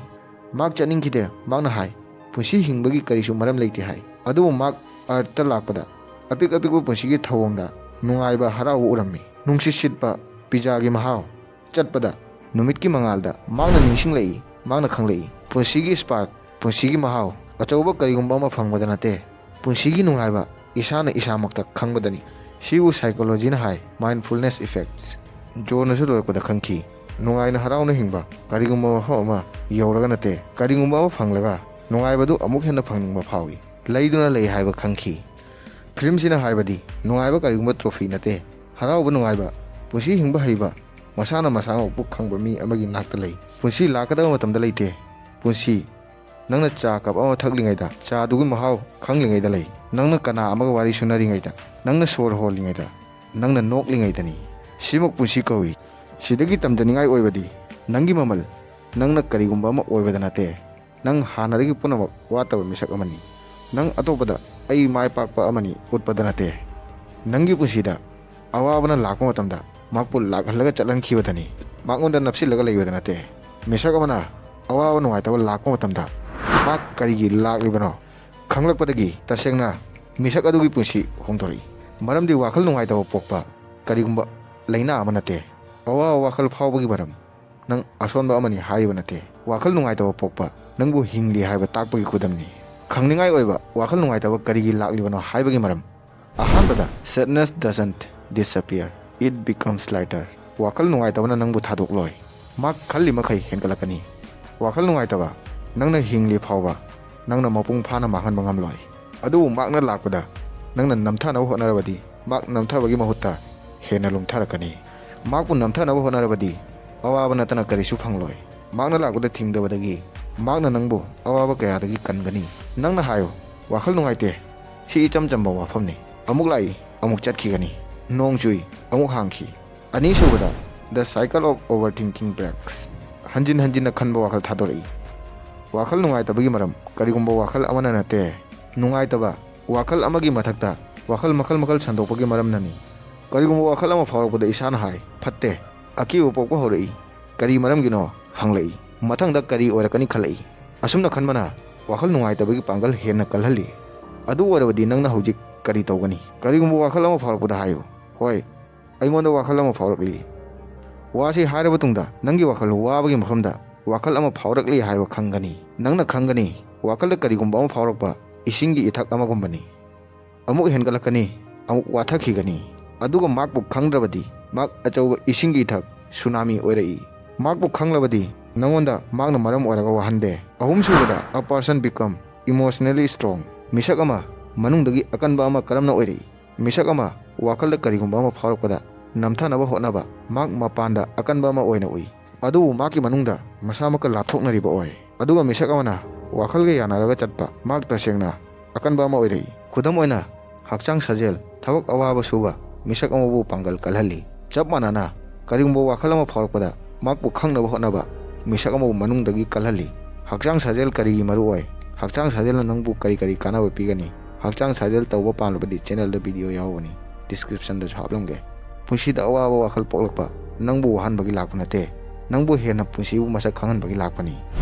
ꯃꯍꯥꯛ ꯆꯠꯅꯤꯡꯈꯤꯗꯦ꯫ ꯃꯍꯥꯛꯅ ꯍꯥꯏ, "ꯄꯨꯟꯁꯤ ꯍꯤꯡꯕꯒꯤ ꯀꯔꯤꯁꯨ ꯃꯔꯝ ꯂꯩꯇꯦ" ꯍꯥꯏ꯫ ꯑꯗꯨꯕꯨ ꯃꯍꯥꯛ ꯑꯔꯊꯇ ꯂꯥꯛꯄꯗ ꯑꯄꯤꯛ ꯑꯄꯤꯛꯄ ꯄꯨꯟꯁꯤꯒꯤ ꯊꯧꯑꯣꯡꯗ ꯅꯨꯡꯉꯥꯏꯕ, ꯍꯔꯥꯎꯕ ꯎꯔꯝꯃꯤ꯫ ꯅꯨꯡꯁꯤꯠ ꯁꯤꯠꯄ, ꯄꯤꯖꯥꯒꯤ ꯃꯍꯥꯎ, ꯆꯠꯄꯗ ꯅꯨꯃꯤꯠꯀꯤ ꯃꯉꯥꯜꯗ ꯃꯍꯥꯛꯅ ꯅꯤꯡꯁꯤꯡꯂꯛꯏ꯫ ꯃꯍꯥꯛꯅ ꯈꯪꯂꯛꯏ, ꯄꯨꯟꯁꯤꯒꯤ ꯁ꯭ꯄꯥꯔꯛ, ꯄꯨꯟꯁꯤꯒꯤ ꯃꯍꯥꯎ ꯑꯆꯧꯕ ꯀꯔꯤꯒꯨꯝꯕ ꯑꯃ ꯐꯪꯕꯗ ꯅꯠꯇꯦ꯫ ꯄꯨꯟꯁꯤꯒꯤ ꯅꯨꯡꯉꯥꯏꯕ ꯏꯁꯥꯅ ꯏꯁꯥꯃꯛꯇ ꯈꯪꯕꯗꯅꯤ꯫ ꯁꯤꯕꯨ ꯁꯥꯏꯀꯣꯂꯣꯖꯤꯅ ꯍꯥꯏ, ꯃꯥꯏꯟꯐꯨꯜꯅꯦꯁ ꯏꯐꯦꯛꯠꯁ꯫ ꯖꯣꯟꯅꯁꯨ ꯂꯣꯏꯔꯛꯄꯗ ꯈꯪꯈꯤ, ꯅꯨꯡꯉꯥꯏꯅ ꯍꯔꯥꯎꯅ ꯍꯤꯡꯕ ꯀꯔꯤꯒꯨꯝꯕ ꯃꯐꯝ ꯑꯃ ꯌꯧꯔꯒ ꯅꯠꯇꯦ, ꯀꯔꯤꯒꯨꯝꯕ ꯑꯃ ꯐꯪꯂꯒ ꯅꯨꯡꯉꯥꯏꯕꯗꯨ ꯑꯃꯨꯛ ꯍꯦꯟꯅ ꯐꯪꯅꯤꯡꯕ ꯐꯥꯎꯏ꯫ ꯂꯩꯗꯨꯅ ꯂꯩ ꯍꯥꯏꯕ ꯈꯪꯈꯤ꯫ ꯐꯤꯂꯝꯁꯤꯅ ꯍꯥꯏꯕꯗꯤ ꯅꯨꯡꯉꯥꯏꯕ ꯀꯔꯤꯒꯨꯝꯕ ꯇ꯭ꯔꯣꯐꯤ ꯅꯠꯇꯦ, ꯍꯔꯥꯎꯕ ꯅꯨꯡꯉꯥꯏꯕ, ꯄꯨꯟꯁꯤ ꯍꯤꯡꯕ ꯍꯩꯕ, ꯃꯁꯥꯅ ꯃꯁꯥꯃꯛꯄꯨ ꯈꯪꯕ ꯃꯤ ꯑꯃꯒꯤ ꯅꯥꯛꯇ ꯂꯩ꯫ ꯄꯨꯟꯁꯤ ꯂꯥꯛꯀꯗꯕ ꯃꯇꯝꯗ ꯂꯩꯇꯦ꯫ ꯄꯨꯟꯁꯤ ꯅꯪꯅ ꯆꯥ ꯀꯞ ꯑꯃ ꯊꯛꯂꯤꯉꯩꯗ, ꯆꯥꯗꯨꯒꯤ ꯃꯍꯥꯎ ꯈꯪꯂꯤꯉꯩꯗ ꯂꯩ꯫ ꯅꯪꯅ ꯀꯅꯥ ꯑꯃꯒ ꯋꯥꯔꯤ ꯁꯨꯅꯔꯤꯉꯩꯗ, ꯅꯪꯅ ꯁꯣꯔ ꯍꯣꯜꯂꯤꯉꯩꯗ, ꯅꯪꯅ ꯅꯣꯛꯂꯤꯉꯩꯗꯅꯤ꯫ ꯁꯤꯃꯛ ꯄꯨꯟꯁꯤ ꯀꯧꯏ꯫ ꯁꯤꯗꯒꯤ ꯇꯝꯖꯅꯤꯡꯉꯥꯏ ꯑꯣꯏꯕꯗꯤ ꯅꯪꯒꯤ ꯃꯃꯜ ꯅꯪꯅ ꯀꯔꯤꯒꯨꯝꯕ ꯑꯃ ꯑꯣꯏꯕꯗ ꯅꯠꯇꯦ꯫ ꯅꯪ ꯍꯥꯟꯅꯗꯒꯤ ꯄꯨꯝꯅꯃꯛ ꯋꯥꯠꯇꯕ ꯃꯤꯁꯛ ꯑꯃꯅꯤ꯫ ꯅꯪ ꯑꯇꯣꯞꯄꯗ "ꯑꯩ ꯃꯥꯏ ꯄꯥꯛꯄ ꯑꯃꯅꯤ" ꯎꯠꯄꯗ ꯅꯠꯇꯦ꯫ ꯅꯪꯒꯤ ꯄꯨꯟꯁꯤꯗ ꯑꯋꯥꯕꯅ ꯂꯥꯛꯄ ꯃꯇꯝꯗ ꯃꯍꯥꯛꯄꯨ ꯂꯥꯛꯍꯜꯂꯒ ꯆꯠꯍꯟꯈꯤꯕꯗꯅꯤ꯫ ꯃꯉꯣꯟꯗ ꯅꯞꯁꯤꯜꯂꯒ ꯂꯩꯕꯗ ꯅꯠꯇꯦ꯫ ꯃꯤꯁꯛ ꯑꯃꯅ ꯑꯋꯥꯕ ꯅꯨꯡꯉꯥꯏꯇꯕ ꯂꯥꯛꯄ ꯃꯇꯝꯗ ꯃꯍꯥꯛ ꯀꯔꯤꯒꯤ ꯂꯥꯛꯂꯤꯕꯅꯣ ꯈꯪꯂꯛꯄꯗꯒꯤ ꯇꯁꯦꯡꯅ ꯃꯤꯁꯛ ꯑꯗꯨꯒꯤ ꯄꯨꯟꯁꯤ ꯍꯣꯡꯗꯣꯔꯛꯏ꯫ ꯃꯔꯝꯗꯤ ꯋꯥꯈꯜ ꯅꯨꯡꯉꯥꯏꯇꯕ ꯄꯣꯛꯄ ꯀꯔꯤꯒꯨꯝꯕ ꯂꯥꯏꯅꯥ ꯑꯃ ꯅꯠꯇꯦ꯫ ꯑꯋꯥꯕ ꯋꯥꯈꯜ ꯐꯥꯎꯕꯒꯤ ꯃꯔꯝ ꯅꯪ ꯑꯁꯣꯟꯕ ꯑꯃꯅꯤ ꯍꯥꯏꯔꯤꯕ ꯅꯠꯇꯦ꯫ ꯋꯥꯈꯜ ꯅꯨꯡꯉꯥꯏꯇꯕ ꯄꯣꯛꯄ ꯅꯪꯕꯨ ꯍꯤꯡꯂꯤ ꯍꯥꯏꯕ ꯇꯥꯛꯄꯒꯤ ꯈꯨꯗꯝꯅꯤ꯫ ꯈꯪꯅꯤꯡꯉꯥꯏ ꯑꯣꯏꯕ ꯋꯥꯈꯜ ꯅꯨꯡꯉꯥꯏꯇꯕ ꯀꯔꯤꯒꯤ ꯂꯥꯛꯂꯤꯕꯅꯣ ꯍꯥꯏꯕꯒꯤ ꯃꯔꯝ꯫ ꯑꯍꯥꯟꯕꯗ, "Sadness doesn't disappear, it becomes lighter." ꯋꯥꯈꯜ ꯅꯨꯡꯉꯥꯏꯇꯕꯅ ꯅꯪꯕꯨ ꯊꯥꯗꯣꯛꯂꯣꯏ꯫ ꯃꯍꯥꯛ ꯈꯜꯂꯤ ꯃꯈꯩ ꯍꯦꯟꯒꯠꯂꯛꯀꯅꯤ꯫ ꯋꯥꯈꯜ ꯅꯨꯡꯉꯥꯏꯇꯕ ꯅꯪꯅ ꯍꯤꯡꯂꯤ ꯐꯥꯎꯕ ꯅꯪꯅ ꯃꯄꯨꯡ ꯐꯥꯅ ꯃꯥꯡꯍꯟꯕ ꯉꯝꯂꯣꯏ꯫ ꯑꯗꯨꯕꯨ ꯃꯍꯥꯛꯅ ꯂꯥꯛꯄꯗ ꯅꯪꯅ ꯅꯝꯊꯅꯕ ꯍꯣꯠꯅꯔꯕꯗꯤ ꯃꯍꯥꯛ ꯅꯝꯊꯕꯒꯤ ꯃꯍꯨꯠꯇ ꯍꯦꯟꯅ ꯂꯨꯝꯊꯔꯛꯀꯅꯤ꯫ ꯃꯍꯥꯛꯄꯨ ꯅꯝꯊꯅꯕ ꯍꯣꯠꯅꯔꯕꯗꯤ ꯑꯋꯥꯕ ꯅꯠꯇꯅ ꯀꯔꯤꯁꯨ ꯐꯪꯂꯣꯏ꯫ ꯃꯍꯥꯛꯅ ꯂꯥꯛꯄꯗ ꯊꯤꯡꯗꯕꯗꯒꯤ ꯃꯍꯥꯛꯅ ꯅꯪꯕꯨ ꯑꯋꯥꯕ ꯀꯌꯥꯗꯒꯤ ꯀꯟꯒꯅꯤ꯫ ꯅꯪꯅ ꯍꯥꯏꯌꯨ, "ꯋꯥꯈꯜ ꯅꯨꯡꯉꯥꯏꯇꯦ, ꯁꯤ ꯏꯆꯝ ꯆꯝꯕ ꯋꯥꯐꯝꯅꯤ"꯫ ꯑꯃꯨꯛ ꯂꯥꯛꯏ, ꯑꯃꯨꯛ ꯆꯠꯈꯤꯒꯅꯤ꯫ ꯅꯣꯡ ꯆꯨꯏ, ꯑꯃꯨꯛ ꯍꯥꯡꯈꯤ꯫ ꯑꯅꯤꯁꯨꯕꯗ, The Cycle of Overthinking Breaks꯫ ꯍꯟꯖꯤꯟ ꯍꯟꯖꯤꯟꯅ ꯈꯟꯕ ꯋꯥꯈꯜ ꯊꯥꯗꯣꯔꯛꯏ꯫ ꯋꯥꯈꯜ ꯅꯨꯡꯉꯥꯏꯇꯕꯒꯤ ꯃꯔꯝ ꯀꯔꯤꯒꯨꯝꯕ ꯋꯥꯈꯜ ꯑꯃꯅ ꯅꯠꯇꯦ꯫ ꯅꯨꯡꯉꯥꯏꯇꯕ ꯋꯥꯈꯜ ꯑꯃꯒꯤ ꯃꯊꯛꯇ ꯋꯥꯈꯜ ꯃꯈꯜ ꯃꯈꯜ ꯁꯟꯗꯣꯛꯄꯒꯤ ꯃꯔꯝꯅꯅꯤ꯫ ꯀꯔꯤꯒꯨꯝꯕ ꯋꯥꯈꯜ ꯑꯃ ꯐꯥꯎꯔꯛꯄꯗ ꯏꯁꯥꯅ ꯍꯥꯏ, "ꯐꯠꯇꯦ"꯫ ꯑꯀꯤꯕ ꯄꯣꯛꯄ ꯍꯧꯔꯛꯏ꯫ "ꯀꯔꯤ ꯃꯔꯝꯒꯤꯅꯣ?" ꯍꯪꯂꯛꯏ꯫ "ꯃꯊꯪꯗ ꯀꯔꯤ ꯑꯣꯏꯔꯛꯀꯅꯤ?" ꯈꯜꯂꯛꯏ꯫ ꯑꯁꯨꯝꯅ ꯈꯟꯕꯅ ꯋꯥꯈꯜ ꯅꯨꯡꯉꯥꯏꯇꯕꯒꯤ ꯄꯥꯡꯒꯜ ꯍꯦꯟꯅ ꯀꯜꯍꯜꯂꯤ꯫ ꯑꯗꯨ ꯑꯣꯏꯔꯕꯗꯤ ꯅꯪꯅ ꯍꯧꯖꯤꯛ ꯀꯔꯤ ꯇꯧꯒꯅꯤ? ꯀꯔꯤꯒꯨꯝꯕ ꯋꯥꯈꯜ ꯑꯃ ꯐꯥꯎꯔꯛꯄꯗ ꯍꯥꯏꯌꯨ, "ꯍꯣꯏ, ꯑꯩꯉꯣꯟꯗ ꯋꯥꯈꯜ ꯑꯃ ꯐꯥꯎꯔꯛꯂꯤ"꯫ ꯋꯥꯁꯤ ꯍꯥꯏꯔꯕ ꯇꯨꯡꯗ ꯅꯪꯒꯤ ꯋꯥꯈꯜ ꯋꯥꯕꯒꯤ ꯃꯐꯝꯗ ꯋꯥꯈꯜ ꯑꯃ ꯐꯥꯎꯔꯛꯂꯤ ꯍꯥꯏꯕ ꯈꯪꯒꯅꯤ꯫ ꯅꯪꯅ ꯈꯪꯒꯅꯤ, ꯋꯥꯈꯜꯗ ꯀꯔꯤꯒꯨꯝꯕ ꯑꯃ ꯐꯥꯎꯔꯛꯄ ꯏꯁꯤꯡꯒꯤ ꯏꯊꯛ ꯑꯃꯒꯨꯝꯕꯅꯤ꯫ ꯑꯃꯨꯛ ꯍꯦꯟꯒꯠꯂꯛꯀꯅꯤ, ꯑꯃꯨꯛ ꯋꯥꯊꯈꯤꯒꯅꯤ꯫ ꯑꯗꯨꯒ ꯃꯍꯥꯛꯄꯨ ꯈꯪꯗ꯭ꯔꯕꯗꯤ ꯃꯍꯥꯛ ꯑꯆꯧꯕ ꯏꯁꯤꯡꯒꯤ ꯏꯊꯛ, ꯁꯨꯅꯥꯃꯤ ꯑꯣꯏꯔꯛꯏ꯫ ꯃꯍꯥꯛꯄꯨ ꯈꯪꯂꯕꯗꯤ ꯅꯪꯉꯣꯟꯗ ꯃꯍꯥꯛꯅ ꯃꯔꯝ ꯑꯣꯏꯔꯒ ꯋꯥꯍꯟꯗꯦ꯫ ꯑꯍꯨꯝꯁꯨꯕꯗ, A person become emotionally strong꯫ ꯃꯤꯁꯛ ꯑꯃ ꯃꯅꯨꯡꯗꯒꯤ ꯑꯀꯟꯕ ꯑꯃ ꯀꯔꯝꯅ ꯑꯣꯏꯔꯛꯏ? ꯃꯤꯁꯛ ꯑꯃ ꯋꯥꯈꯜꯗ ꯀꯔꯤꯒꯨꯝꯕ ꯑꯃ ꯐꯥꯎꯔꯛꯄꯗ ꯅꯝꯊꯅꯕ ꯍꯣꯠꯅꯕ ꯃꯍꯥꯛ ꯃꯄꯥꯟꯗ ꯑꯀꯟꯕ ꯑꯃ ꯑꯣꯏꯅ ꯎꯏ, ꯑꯗꯨꯕꯨ ꯃꯍꯥꯛꯀꯤ ꯃꯅꯨꯡꯗ ꯃꯁꯥꯃꯛꯀ ꯂꯥꯞꯊꯣꯛꯅꯔꯤꯕ ꯑꯣꯏ꯫ ꯑꯗꯨꯒ ꯃꯤꯁꯛ ꯑꯃꯅ ꯋꯥꯈꯜꯒ ꯌꯥꯅꯔꯒ ꯆꯠꯄ ꯃꯍꯥꯛ ꯇꯁꯦꯡꯅ ꯑꯀꯟꯕ ꯑꯃ ꯑꯣꯏꯔꯛꯏ꯫ ꯈꯨꯗꯝ ꯑꯣꯏꯅ, ꯍꯛꯆꯥꯡ ꯁꯥꯖꯦꯜ, ꯊꯕꯛ ꯑꯋꯥꯕ ꯁꯨꯕ ꯃꯤꯁꯛ ꯑꯃꯕꯨ ꯄꯥꯡꯒꯜ ꯀꯜꯍꯜꯂꯤ꯫ ꯆꯞ ꯃꯥꯟꯅꯅ, ꯀꯔꯤꯒꯨꯝꯕ ꯋꯥꯈꯜ ꯑꯃ ꯐꯥꯎꯔꯛꯄꯗ ꯃꯍꯥꯛꯄꯨ ꯈꯪꯅꯕ ꯍꯣꯠꯅꯕ ꯃꯤꯁꯛ ꯑꯃꯕꯨ ꯃꯅꯨꯡꯗꯒꯤ ꯀꯜꯍꯜꯂꯤ꯫ ꯍꯛꯆꯥꯡ ꯁꯥꯖꯦꯜ ꯀꯔꯤꯒꯤ ꯃꯔꯨ ꯑꯣꯏ? ꯍꯛꯆꯥꯡ ꯁꯥꯖꯦꯜꯅ ꯅꯪꯕꯨ ꯀꯔꯤ ꯀꯔꯤ ꯀꯥꯟꯅꯕ ꯄꯤꯒꯅꯤ? ꯍꯛꯆꯥꯡ ꯁꯥꯖꯦꯜ ꯇꯧꯕ ꯄꯥꯝꯂꯕꯗꯤ channelꯗ video ꯌꯥꯎꯕꯅꯤ, descriptionꯗꯁꯨ ꯍꯥꯞꯂꯝꯒꯦ꯫ ꯄꯨꯟꯁꯤꯗ ꯑꯋꯥꯕ ꯋꯥꯈꯜ ꯄꯣꯛꯂꯛꯄ ꯅꯪꯕꯨ ꯋꯥꯍꯟꯕꯒꯤ ꯂꯥꯛꯄ ꯅꯠꯇꯦ, ꯅꯪꯕꯨ ꯍꯦꯟꯅ ꯄꯨꯟꯁꯤꯕꯨ ꯃꯁꯛ ꯈꯪꯍꯟꯕꯒꯤ ꯂꯥꯛꯄꯅꯤ꯫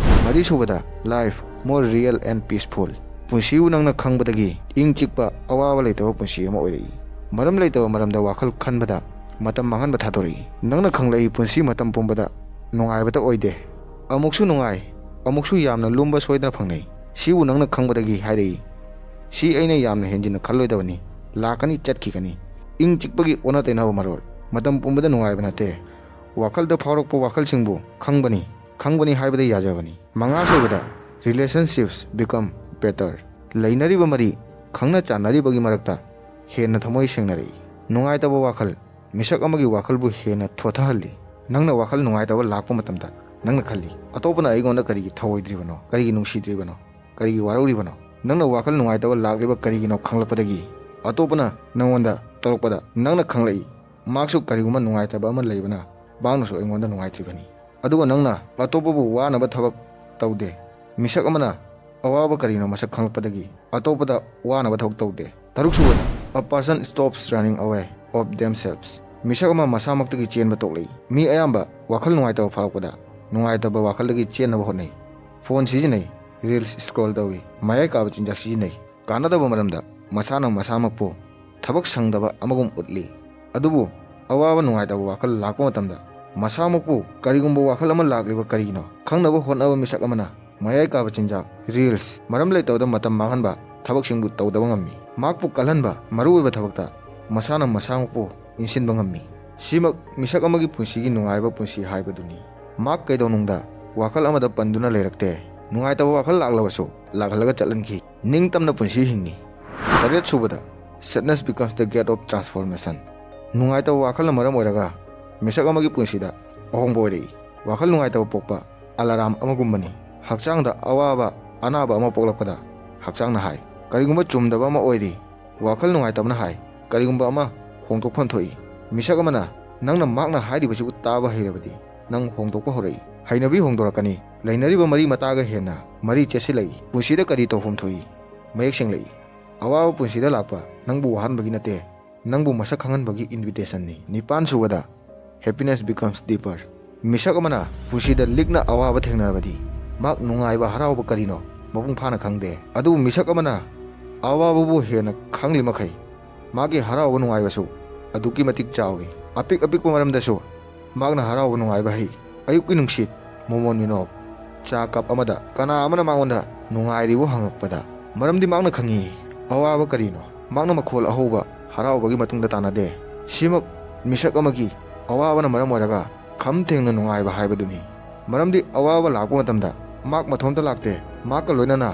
ꯃꯔꯤꯁꯨꯕꯗ, life more real and peaceful꯫ ꯄꯨꯟꯁꯤꯕꯨ ꯅꯪꯅ ꯈꯪꯕꯗꯒꯤ ꯏꯪ ꯆꯤꯛꯄ, ꯑꯋꯥꯕ ꯂꯩꯇꯕ ꯄꯨꯟꯁꯤ ꯑꯃ ꯑꯣꯏꯔꯛꯏ꯫ ꯃꯔꯝ ꯂꯩꯇꯕ ꯃꯔꯝꯗ ꯋꯥꯈꯜ ꯈꯟꯕꯗ ꯃꯇꯝ ꯃꯥꯡꯍꯟꯕ ꯊꯥꯗꯣꯔꯛꯏ꯫ ꯅꯪꯅ ꯈꯪꯂꯛꯏ, ꯄꯨꯟꯁꯤ ꯃꯇꯝ ꯄꯨꯝꯕꯗ ꯅꯨꯡꯉꯥꯏꯕꯇ ꯑꯣꯏꯗꯦ꯫ ꯑꯃꯨꯛꯁꯨ ꯅꯨꯡꯉꯥꯏ, ꯑꯃꯨꯛꯁꯨ ꯌꯥꯝꯅ ꯂꯨꯝꯕ ꯁꯣꯏꯗꯅ ꯐꯪꯅꯩ꯫ ꯁꯤꯕꯨ ꯅꯪꯅ ꯈꯪꯕꯗꯒꯤ ꯍꯥꯏꯔꯛꯏ꯫ ꯁꯤ ꯑꯩꯅ ꯌꯥꯝꯅ ꯍꯦꯟꯖꯤꯟꯅ ꯈꯜꯂꯣꯏꯗꯕꯅꯤ꯫ ꯂꯥꯛꯀꯅꯤ, ꯆꯠꯈꯤꯒꯅꯤ꯫ ꯏꯪ ꯆꯤꯛꯄꯒꯤ ꯑꯣꯟꯅ ꯇꯩꯅꯕ ꯃꯔꯣꯜ꯫ ꯃꯇꯝ ꯄꯨꯝꯕꯗ ꯅꯨꯡꯉꯥꯏꯕ ꯅꯠꯇꯦ꯫ ꯋꯥꯈꯜꯗ ꯐꯥꯎꯔꯛꯄ ꯋꯥꯈꯜꯁꯤꯡꯕꯨ ꯈꯪꯕꯅꯤ, ꯈꯪꯕꯅꯤ ꯍꯥꯏꯕꯗ ꯌꯥꯖꯕꯅꯤ꯫ ꯃꯉꯥꯁꯨꯕꯗ, relationships become better꯫ ꯂꯩꯅꯔꯤꯕ ꯃꯔꯤ, ꯈꯪꯅ ꯆꯥꯟꯅꯔꯤꯕꯒꯤ ꯃꯔꯛꯇ ꯍꯦꯟꯅ ꯊꯃꯣꯏ ꯁꯦꯡꯅꯔꯛꯏ꯫ ꯅꯨꯡꯉꯥꯏꯇꯕ ꯋꯥꯈꯜ, ꯃꯤꯁꯛ ꯑꯃꯒꯤ ꯋꯥꯈꯜꯕꯨ ꯍꯦꯟꯅ ꯊꯣꯊꯍꯜꯂꯤ꯫ ꯅꯪꯅ ꯋꯥꯈꯜ ꯅꯨꯡꯉꯥꯏꯇꯕ ꯂꯥꯛꯄ ꯃꯇꯝꯗ ꯅꯪꯅ ꯈꯜꯂꯤ, "ꯑꯇꯣꯞꯄꯅ ꯑꯩꯉꯣꯟꯗ ꯀꯔꯤꯒꯤ ꯊꯧꯑꯣꯏꯗ꯭ꯔꯤꯕꯅꯣ? ꯀꯔꯤꯒꯤ ꯅꯨꯡꯁꯤꯗ꯭ꯔꯤꯕꯅꯣ? ꯀꯔꯤꯒꯤ ꯋꯥꯔꯧꯔꯤꯕꯅꯣ?" ꯅꯪꯅ ꯋꯥꯈꯜ ꯅꯨꯡꯉꯥꯏꯇꯕ ꯂꯥꯛꯂꯤꯕ ꯀꯔꯤꯒꯤꯅꯣ ꯈꯪꯂꯛꯄꯗꯒꯤ, ꯑꯇꯣꯞꯄꯅ ꯅꯪꯉꯣꯟꯗ ꯇꯧꯔꯛꯄꯗ ꯅꯪꯅ ꯈꯪꯂꯛꯏ, ꯃꯍꯥꯛꯁꯨ ꯀꯔꯤꯒꯨꯝꯕ ꯅꯨꯡꯉꯥꯏꯇꯕ ꯑꯃ ꯂꯩꯕꯅ ꯃꯍꯥꯛꯅꯁꯨ ꯑꯩꯉꯣꯟꯗ ꯅꯨꯡꯉꯥꯏꯇ꯭ꯔꯤꯕꯅꯤ꯫ ꯑꯗꯨꯒ ꯅꯪꯅ ꯑꯇꯣꯞꯄꯕꯨ ꯋꯥꯅꯕ ꯊꯕꯛ ꯇꯧꯗꯦ꯫ ꯃꯤꯁꯛ ꯑꯃꯅ ꯑꯋꯥꯕ ꯀꯔꯤꯅꯣ ꯃꯁꯛ ꯈꯪꯂꯛꯄꯗꯒꯤ ꯑꯇꯣꯞꯄꯗ ꯋꯥꯅꯕ ꯊꯕꯛ ꯇꯧꯗꯦ꯫ ꯇꯔꯨꯛꯁꯨꯕꯗ, a person stops running away of themselves. ꯃꯤꯁꯛ ꯑꯃ ꯃꯁꯥꯃꯛꯇꯒꯤ ꯆꯦꯟꯕ ꯇꯣꯛꯂꯛꯏ꯫ ꯃꯤ ꯑꯌꯥꯝꯕ ꯋꯥꯈꯜ ꯅꯨꯡꯉꯥꯏꯇꯕ ꯐꯥꯎꯔꯛꯄꯗ ꯅꯨꯡꯉꯥꯏꯇꯕ ꯋꯥꯈꯜꯗꯒꯤ ꯆꯦꯟꯅꯕ ꯍꯣꯠꯅꯩ꯫ ꯐꯣꯟ ꯁꯤꯖꯤꯟꯅꯩ, ꯔꯤꯜꯁ ꯁ꯭ꯀ꯭ꯔꯣꯜ ꯇꯧꯏ, ꯃꯌꯥꯏ ꯀꯥꯕ ꯆꯤꯟꯖꯥꯛ ꯁꯤꯖꯤꯟꯅꯩ꯫ ꯀꯥꯟꯅꯗꯕ ꯃꯔꯝꯗ ꯃꯁꯥꯅ ꯃꯁꯥꯃꯛꯄꯨ ꯊꯕꯛ ꯁꯪꯗꯕ ꯑꯃꯒꯨꯝ ꯎꯠꯂꯤ꯫ ꯑꯗꯨꯕꯨ ꯑꯋꯥꯕ ꯅꯨꯡꯉꯥꯏꯇꯕ ꯋꯥꯈꯜ ꯂꯥꯛꯄ ꯃꯇꯝꯗ ꯃꯁꯥꯃꯛꯄꯨ ꯀꯔꯤꯒꯨꯝꯕ ꯋꯥꯈꯜ ꯑꯃ ꯂꯥꯛꯂꯤꯕ ꯀꯔꯤꯒꯤꯅꯣ ꯈꯪꯅꯕ ꯍꯣꯠꯅꯕ ꯃꯤꯁꯛ ꯑꯃꯅ ꯃꯌꯥꯏ ꯀꯥꯕ ꯆꯤꯟꯖꯥꯛ, ꯔꯤꯜꯁ, ꯃꯔꯝ ꯂꯩꯇꯕꯗ ꯃꯇꯝ ꯃꯥꯡꯍꯟꯕ ꯊꯕꯛꯁꯤꯡꯕꯨ ꯇꯧꯗꯕ ꯉꯝꯃꯤ꯫ ꯃꯍꯥꯛꯄꯨ ꯀꯜꯍꯟꯕ ꯃꯔꯨꯑꯣꯏꯕ ꯊꯕꯛꯇ ꯃꯁꯥꯅ ꯃꯁꯥꯃꯛꯄꯨ ꯏꯟꯁꯤꯟꯕ ꯉꯝꯃꯤ꯫ ꯁꯤꯃꯛ ꯃꯤꯁꯛ ꯑꯃꯒꯤ ꯄꯨꯟꯁꯤꯒꯤ ꯅꯨꯡꯉꯥꯏꯕ ꯄꯨꯟꯁꯤ ꯍꯥꯏꯕꯗꯨꯅꯤ꯫ ꯃꯍꯥꯛ ꯀꯩꯗꯧꯅꯨꯡꯗ ꯋꯥꯈꯜ ꯑꯃꯗ ꯄꯟꯗꯨꯅ ꯂꯩꯔꯛꯇꯦ꯫ ꯅꯨꯡꯉꯥꯏꯇꯕ ꯋꯥꯈꯜ ꯂꯥꯛꯂꯕꯁꯨ ꯂꯥꯛꯍꯜꯂꯒ ꯆꯠꯍꯟꯈꯤ꯫ ꯅꯤꯡꯇꯝꯅ ꯄꯨꯟꯁꯤ ꯍꯤꯡꯉꯤ꯫ ꯇꯔꯦꯠ ꯁꯨꯕꯗ, sadness becomes the gate of transformation. ꯅꯨꯡꯉꯥꯏꯇꯕ ꯋꯥꯈꯜꯅ ꯃꯔꯝ ꯑꯣꯏꯔꯒ ꯃꯤꯁꯛ ꯑꯃꯒꯤ ꯄꯨꯟꯁꯤꯗ ꯑꯍꯣꯡꯕ ꯑꯣꯏꯔꯛꯏ꯫ ꯋꯥꯈꯜ ꯅꯨꯡꯉꯥꯏꯇꯕ ꯄꯣꯛꯄ ꯑꯂꯥꯔꯝ ꯑꯃꯒꯨꯝꯕꯅꯤ꯫ ꯍꯛꯆꯥꯡꯗ ꯑꯋꯥꯕ ꯑꯅꯥꯕ ꯑꯃ ꯄꯣꯛꯂꯛꯄꯗ ꯍꯛꯆꯥꯡꯅ ꯍꯥꯏ, "ꯀꯔꯤꯒꯨꯝꯕ ꯆꯨꯝꯗꯕ ꯑꯃ ꯑꯣꯏꯔꯤ"꯫ ꯋꯥꯈꯜ ꯅꯨꯡꯉꯥꯏꯇꯕꯅ ꯍꯥꯏ, "ꯀꯔꯤꯒꯨꯝꯕ ꯑꯃ ꯍꯣꯡꯗꯣꯛꯐꯝ ꯊꯣꯛꯏ"꯫ ꯃꯤꯁꯛ ꯑꯃꯅ ꯅꯪꯅ ꯃꯍꯥꯛꯅ ꯍꯥꯏꯔꯤꯕꯁꯤꯕꯨ ꯇꯥꯕ ꯍꯩꯔꯕꯗꯤ ꯅꯪ ꯍꯣꯡꯗꯣꯛꯄ ꯍꯧꯔꯛꯏ꯫ ꯍꯩꯅꯕꯤ ꯍꯣꯡꯗꯣꯔꯛꯀꯅꯤ꯫ ꯂꯩꯅꯔꯤꯕ ꯃꯔꯤ ꯃꯇꯥꯒ ꯍꯦꯟꯅ ꯃꯔꯤ ꯆꯦꯠꯁꯤꯜꯂꯛꯏ꯫ ꯄꯨꯟꯁꯤꯗ ꯀꯔꯤ ꯇꯧꯐꯝ ꯊꯣꯛꯏ? ꯃꯌꯦꯛ ꯁꯦꯡꯂꯛꯏ꯫ ꯑꯋꯥꯕ ꯄꯨꯟꯁꯤꯗ ꯂꯥꯛꯄ ꯅꯪꯕꯨ ꯋꯥꯍꯟꯕꯒꯤ ꯅꯠꯇꯦ, ꯅꯪꯕꯨ ꯃꯁꯛ ꯈꯪꯍꯟꯕꯒꯤ invitation ꯅꯤ꯫ ꯅꯤꯄꯥꯟ ꯁꯨꯕꯗ, happiness becomes deeper. ꯃꯤꯁꯛ ꯑꯃꯅ ꯄꯨꯟꯁꯤꯗ ꯂꯤꯛꯅ ꯑꯋꯥꯕ ꯊꯦꯡꯅꯔꯕꯗꯤ ꯃꯍꯥꯛ ꯅꯨꯡꯉꯥꯏꯕ ꯍꯔꯥꯎꯕ ꯀꯔꯤꯅꯣ ꯃꯄꯨꯡ ꯐꯥꯅ ꯈꯪꯗꯦ꯫ ꯑꯗꯨꯕꯨ ꯃꯤꯁꯛ ꯑꯃꯅ ꯑꯋꯥꯕꯕꯨ ꯍꯦꯟꯅ ꯈꯪꯂꯤ ꯃꯈꯩ ꯃꯥꯒꯤ ꯍꯔꯥꯎꯕ ꯅꯨꯡꯉꯥꯏꯕꯁꯨ ꯑꯗꯨꯛꯀꯤ ꯃꯇꯤꯛ ꯆꯥꯎꯏ꯫ ꯑꯄꯤꯛ ꯑꯄꯤꯛꯄ ꯃꯔꯝꯗꯁꯨ ꯃꯍꯥꯛꯅ ꯍꯔꯥꯎꯕ ꯅꯨꯡꯉꯥꯏꯕ ꯍꯩ꯫ ꯑꯌꯨꯛꯀꯤ ꯅꯨꯡꯁꯤꯠ, ꯃꯣꯃꯣꯟ ꯃꯤꯅꯣꯛ, ꯆꯥ ꯀꯞ ꯑꯃꯗ ꯀꯅꯥ ꯑꯃꯅ ꯃꯉꯣꯟꯗ ꯅꯨꯡꯉꯥꯏꯔꯤꯕ ꯍꯪꯉꯛꯄꯗ, ꯃꯔꯝꯗꯤ ꯃꯍꯥꯛꯅ ꯈꯪꯏ ꯑꯋꯥꯕ ꯀꯔꯤꯅꯣ꯫ ꯃꯍꯥꯛꯅ ꯃꯈꯣꯜ ꯑꯍꯧꯕ ꯍꯔꯥꯎꯕꯒꯤ ꯃꯇꯨꯡꯗ ꯇꯥꯟꯅꯗꯦ꯫ ꯁꯤꯃꯛ ꯃꯤꯁꯛ ꯑꯃꯒꯤ ꯑꯋꯥꯕꯅ ꯃꯔꯝ ꯑꯣꯏꯔꯒ ꯈꯝ ꯊꯦꯡꯅ ꯅꯨꯡꯉꯥꯏꯕ ꯍꯥꯏꯕꯗꯨꯅꯤ꯫ ꯃꯔꯝꯗꯤ ꯑꯋꯥꯕ ꯂꯥꯛꯄ ꯃꯇꯝꯗ ꯃꯍꯥꯛ ꯃꯊꯣꯝꯇ ꯂꯥꯛꯇꯦ, ꯃꯍꯥꯛꯀ ꯂꯣꯏꯅꯅ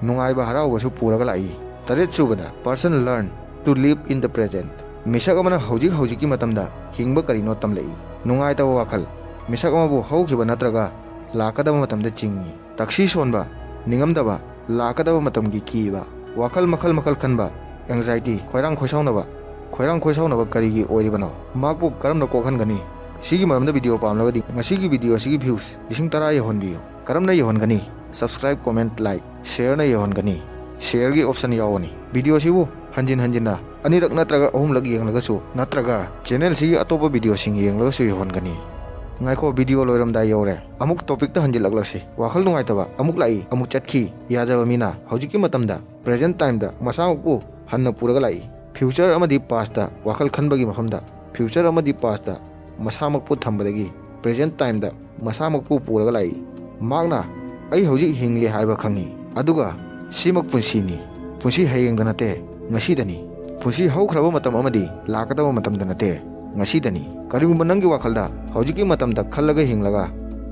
ꯅꯨꯡꯉꯥꯏꯕ ꯍꯔꯥꯎꯕꯁꯨ ꯄꯨꯔꯒ ꯂꯥꯛꯏ꯫ ꯇꯔꯦꯠ ꯁꯨꯕꯗ, person learn to live in the present. ꯃꯤꯁꯛ ꯑꯃꯅ ꯍꯧꯖꯤꯛ ꯍꯧꯖꯤꯛꯀꯤ ꯃꯇꯝꯗ ꯍꯤꯡꯕ ꯀꯔꯤꯅꯣ ꯇꯝꯂꯛꯏ꯫ ꯅꯨꯡꯉꯥꯏꯇꯕ ꯋꯥꯈꯜ, ꯃꯤꯁꯛ ꯑꯃꯕꯨ ꯍꯧꯈꯤꯕ ꯅꯠꯇ꯭ꯔꯒ ꯂꯥꯛꯀꯗꯕ ꯃꯇꯝꯗ ꯆꯤꯡꯏ꯫ ꯇꯛꯁꯤ ꯁꯣꯟꯕ, ꯅꯤꯡꯉꯝꯗꯕ, ꯂꯥꯛꯀꯗꯕ ꯃꯇꯝꯒꯤ ꯀꯤꯕ, ꯋꯥꯈꯜ ꯃꯈꯜ ꯃꯈꯜ ꯈꯟꯕ, anxiety, ꯈꯣꯏꯔꯥꯡ ꯈꯣꯏꯁꯥꯎꯅꯕ, ꯈꯣꯏꯔꯥꯡ ꯈꯣꯏꯁꯥꯎꯅꯕ ꯀꯔꯤꯒꯤ ꯑꯣꯏꯔꯤꯕꯅꯣ? ꯃꯍꯥꯛꯄꯨ ꯀꯔꯝꯅ ꯀꯣꯛꯍꯟꯒꯅꯤ? ꯁꯤꯒꯤ ꯃꯔꯝꯗ ꯚꯤꯗꯤꯑꯣ ꯄꯥꯝꯂꯒꯗꯤ ꯉꯁꯤꯒꯤ ꯚꯤꯗꯤꯑꯣ ꯑꯁꯤꯒꯤ views ꯂꯤꯁꯤꯡ ꯇꯔꯥ ꯌꯧꯍꯟꯕꯤꯌꯨ꯫ ꯀꯔꯝꯅ ꯌꯧꯍꯟꯒꯅꯤ? Subscribe, comment, like, shareꯅ ꯌꯧꯍꯟꯒꯅꯤ꯫ Shareꯒꯤ option ꯌꯥꯎꯒꯅꯤ꯫ ꯚꯤꯗꯤꯑꯣ ꯑꯁꯤꯕꯨ ꯍꯟꯖꯤꯟ ꯍꯟꯖꯤꯟꯅ ꯑꯅꯤꯔꯛ ꯅꯠꯇ꯭ꯔꯒ ꯑꯍꯨꯝꯂꯛ ꯌꯦꯡꯂꯒꯁꯨ, ꯅꯠꯇ꯭ꯔꯒ channelꯁꯤꯒꯤ ꯑꯇꯣꯞꯄ ꯚꯤꯗꯤꯑꯣꯁꯤꯡ ꯌꯦꯡꯂꯒꯁꯨ ꯌꯧꯍꯟꯒꯅꯤ꯫ ꯉꯥꯏꯈꯣ, ꯚꯤꯗꯤꯑꯣ ꯂꯣꯏꯔꯝꯗꯥꯏ ꯌꯧꯔꯦ꯫ ꯑꯃꯨꯛ topicꯇ ꯍꯟꯖꯤꯜꯂꯛꯂꯁꯤ꯫ ꯋꯥꯈꯜ ꯅꯨꯡꯉꯥꯏꯇꯕ ꯑꯃꯨꯛ ꯂꯥꯛꯏ, ꯑꯃꯨꯛ ꯆꯠꯈꯤ꯫ ꯌꯥꯗꯕ ꯃꯤꯅ ꯍꯧꯖꯤꯛꯀꯤ ꯃꯇꯝꯗ, present timeꯗ ꯃꯁꯥꯃꯛꯄꯨ ꯍꯟꯅ ꯄꯨꯔꯒ ꯂꯥꯛꯏ꯫ Future ꯑꯃꯗꯤ pastꯇ ꯋꯥꯈꯜ ꯈꯟꯕꯒꯤ ꯃꯐꯝꯗ, future ꯑꯃꯗꯤ pastꯇ ꯃꯁꯥꯃꯛꯄꯨ ꯊꯝꯕꯗꯒꯤ present timeꯗ ꯃꯁꯥꯃꯛꯄꯨ ꯄꯨꯔꯒ ꯂꯥꯛꯏ꯫ ꯃꯍꯥꯛꯅ "ꯑꯩ ꯍꯧꯖꯤꯛ ꯍꯤꯡꯂꯤ" ꯍꯥꯏꯕ ꯈꯪꯏ, ꯑꯗꯨꯒ ꯁꯤꯃꯛ ꯄꯨꯟꯁꯤꯅꯤ꯫ ꯄꯨꯟꯁꯤ ꯍꯌꯦꯡꯗ ꯅꯠꯇꯦ, ꯉꯁꯤꯗꯅꯤ꯫ ꯄꯨꯟꯁꯤ ꯍꯧꯈ꯭ꯔꯕ ꯃꯇꯝ ꯑꯃꯗꯤ ꯂꯥꯛꯀꯗꯕ ꯃꯇꯝꯗ ꯅꯠꯇꯦ, ꯉꯁꯤꯗꯅꯤ꯫ ꯀꯔꯤꯒꯨꯝꯕ ꯅꯪꯒꯤ ꯋꯥꯈꯜꯗ ꯍꯧꯖꯤꯛꯀꯤ ꯃꯇꯝꯗ ꯈꯜꯂꯒ ꯍꯤꯡꯂꯒ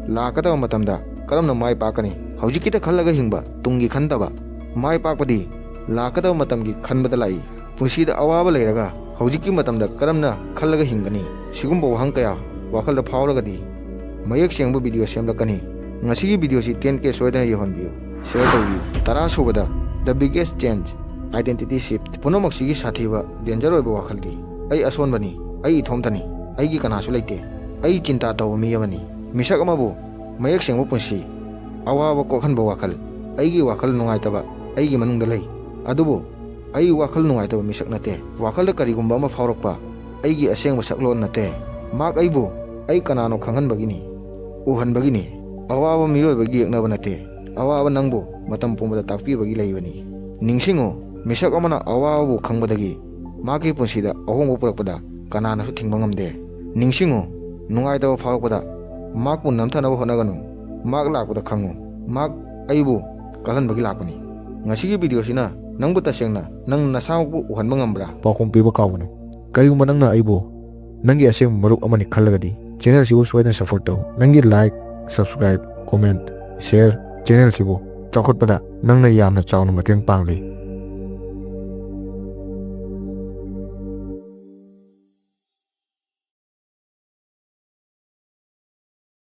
ꯂꯥꯛꯀꯗꯕ ꯃꯇꯝꯗ ꯀꯔꯝꯅ ꯃꯥꯏ ꯄꯥꯛꯀꯅꯤ? ꯍꯧꯖꯤꯛꯀꯤꯗ ꯈꯜꯂꯒ ꯍꯤꯡꯕ, ꯇꯨꯡꯒꯤ ꯈꯟꯗꯕ꯫ ꯃꯥꯏ ꯄꯥꯛꯄꯗꯤ ꯂꯥꯛꯀꯗꯕ ꯃꯇꯝꯒꯤ ꯈꯟꯕꯗ ꯂꯥꯛꯏ꯫ ꯄꯨꯟꯁꯤꯗ ꯑꯋꯥꯕ ꯂꯩꯔꯒ ꯍꯧꯖꯤꯛꯀꯤ ꯃꯇꯝꯗ ꯀꯔꯝꯅ ꯈꯜꯂꯒ ꯍꯤꯡꯒꯅꯤ? ꯁꯤꯒꯨꯝꯕ ꯋꯥꯍꯪ ꯀꯌꯥ ꯋꯥꯈꯜꯗ ꯐꯥꯎꯔꯒꯗꯤ, ꯃꯌꯦꯛ ꯁꯦꯡꯕ ꯚꯤꯗꯤꯑꯣ ꯁꯦꯝꯂꯛꯀꯅꯤ꯫ ꯉꯁꯤꯒꯤ ꯚꯤꯗꯤꯑꯣꯁꯤ ten K ꯁꯣꯏꯗꯅ ꯌꯧꯍꯟꯕꯤꯌꯨ, share ꯇꯧꯕꯤꯌꯨ꯫ ꯇꯔꯥ ꯁꯨꯕꯗ, the biggest change, identity shift꯫ ꯄꯨꯝꯅꯃꯛꯁꯤꯒꯤ ꯁꯥꯊꯤꯕ, danger ꯑꯣꯏꯕ ꯋꯥꯈꯜꯗꯤ, "ꯑꯩ ꯑꯁꯣꯟꯕꯅꯤ, ꯑꯩ ꯏꯊꯣꯝꯇꯅꯤ, ꯑꯩꯒꯤ ꯀꯅꯥꯁꯨ ꯂꯩꯇꯦ, ꯑꯩ ꯆꯤꯟꯇꯥ ꯇꯧꯕ ꯃꯤ ꯑꯃꯅꯤ"꯫ ꯃꯤꯁꯛ ꯑꯃꯕꯨ ꯃꯌꯦꯛ ꯁꯦꯡꯕ ꯄꯨꯟꯁꯤ, ꯑꯋꯥꯕ ꯀꯣꯛꯍꯟꯕ ꯋꯥꯈꯜ, "ꯑꯩꯒꯤ ꯋꯥꯈꯜ ꯅꯨꯡꯉꯥꯏꯇꯕ ꯑꯩꯒꯤ ꯃꯅꯨꯡꯗ ꯂꯩ, ꯑꯗꯨꯕꯨ ꯑꯩ ꯋꯥꯈꯜ ꯅꯨꯡꯉꯥꯏꯇꯕ ꯃꯤꯁꯛ ꯅꯠꯇꯦ"꯫ ꯋꯥꯈꯜꯗ ꯀꯔꯤꯒꯨꯝꯕ ꯑꯃ ꯐꯥꯎꯔꯛꯄ, "ꯑꯩꯒꯤ ꯑꯁꯦꯡꯕ ꯁꯛꯂꯣꯟ ꯅꯠꯇꯦ"꯫ ꯃꯍꯥꯛ ꯑꯩꯕꯨ ꯑꯩ ꯀꯅꯥꯅꯣ ꯈꯪꯍꯟꯕꯒꯤꯅꯤ, ꯎꯍꯟꯕꯒꯤꯅꯤ꯫ ꯑꯋꯥꯕ ꯃꯤꯑꯣꯏꯕꯒꯤ ꯌꯦꯛꯅꯕ ꯅꯠꯇꯦ, ꯑꯋꯥꯕ ꯅꯪꯕꯨ ꯃꯇꯝ ꯄꯨꯝꯕꯗ ꯇꯥꯛꯄꯤꯕꯒꯤ ꯂꯩꯕꯅꯤ꯫ ꯅꯤꯡꯁꯤꯡꯉꯨ, ꯃꯤꯁꯛ ꯑꯃꯅ ꯑꯋꯥꯕꯕꯨ ꯈꯪꯕꯗꯒꯤ ꯃꯍꯥꯛꯀꯤ ꯄꯨꯟꯁꯤꯗ ꯑꯍꯣꯡꯕ ꯄꯨꯔꯛꯄꯗ ꯀꯅꯥꯅꯁꯨ ꯊꯤꯡꯕ ꯉꯝꯗꯦ꯫ ꯅꯤꯡꯁꯤꯡꯉꯨ, ꯅꯨꯡꯉꯥꯏꯇꯕ ꯐꯥꯎꯔꯛꯄꯗ ꯃꯍꯥꯛꯄꯨ ꯅꯝꯊꯅꯕ ꯍꯣꯠꯅꯒꯅꯨ꯫ ꯃꯍꯥꯛ ꯂꯥꯛꯄꯗ ꯈꯪꯉꯨ, ꯃꯍꯥꯛ ꯑꯩꯕꯨ ꯀꯜꯍꯟꯕꯒꯤ ꯂꯥꯛꯄꯅꯤ꯫ ꯉꯁꯤꯒꯤ ꯚꯤꯗꯤꯑꯣꯁꯤꯅ ꯅꯪꯕꯨ ꯇꯁꯦꯡꯅ ꯅꯪ ꯅꯁꯥꯃꯛꯄꯨ ꯎꯍꯟꯕ ꯉꯝꯕ꯭ꯔꯥ? ꯄꯥꯎꯈꯨꯝ ꯄꯤꯕ ꯀꯥꯎꯒꯅꯨ꯫ ꯀꯔꯤꯒꯨꯝꯕ ꯅꯪꯅ ꯑꯩꯕꯨ ꯅꯪꯒꯤ ꯑꯁꯦꯡꯕ ꯃꯔꯨꯞ ꯑꯃꯅꯤ ꯈꯜꯂꯒꯗꯤ, channel ꯑꯁꯤꯕꯨ ꯁꯣꯏꯗꯅ support ꯇꯧ꯫ ꯅꯪꯒꯤ like, subscribe, comment, share channel ꯑꯁꯤꯕꯨ ꯆꯥꯎꯈꯠꯄꯗ ꯅꯪꯅ ꯌꯥꯝꯅ ꯆꯥꯎꯅ ꯃꯇꯦꯡ ꯄꯥꯡꯂꯤ꯫